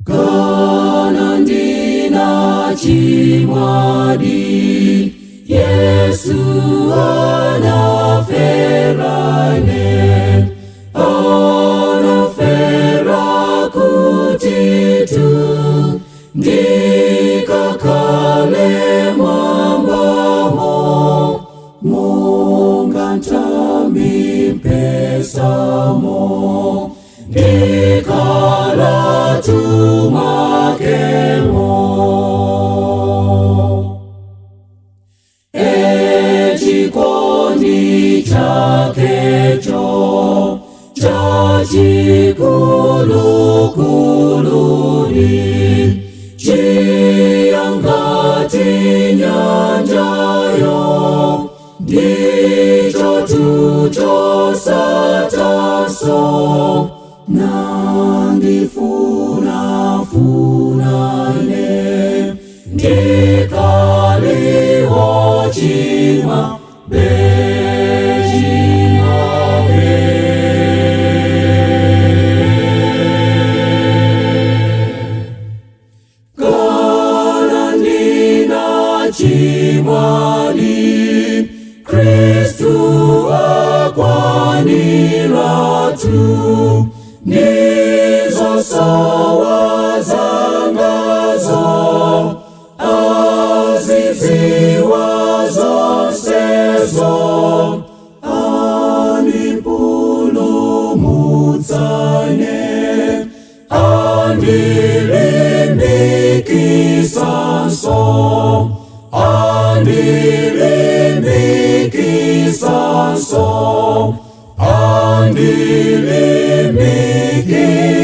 Kana ndinachimwadi, Yesu anafera ine, anafera kuti tu ndikakale mwambamo, monga nthambi mpesamo, ndikhala mwakemo. Echikondi chakecho chachikulukuludi, chiyangati nyanjayo, ndicho tuchosataso, nandifunafuna ine ndikaliwochimwa bechimwa be. Kana ndinachimwadi, Kristu akwaniratu, nizosowa zangazo, aziziwa zonsezo, anipulumutsane, andilimbikisanso, andilimbikisanso, andilimbikisa.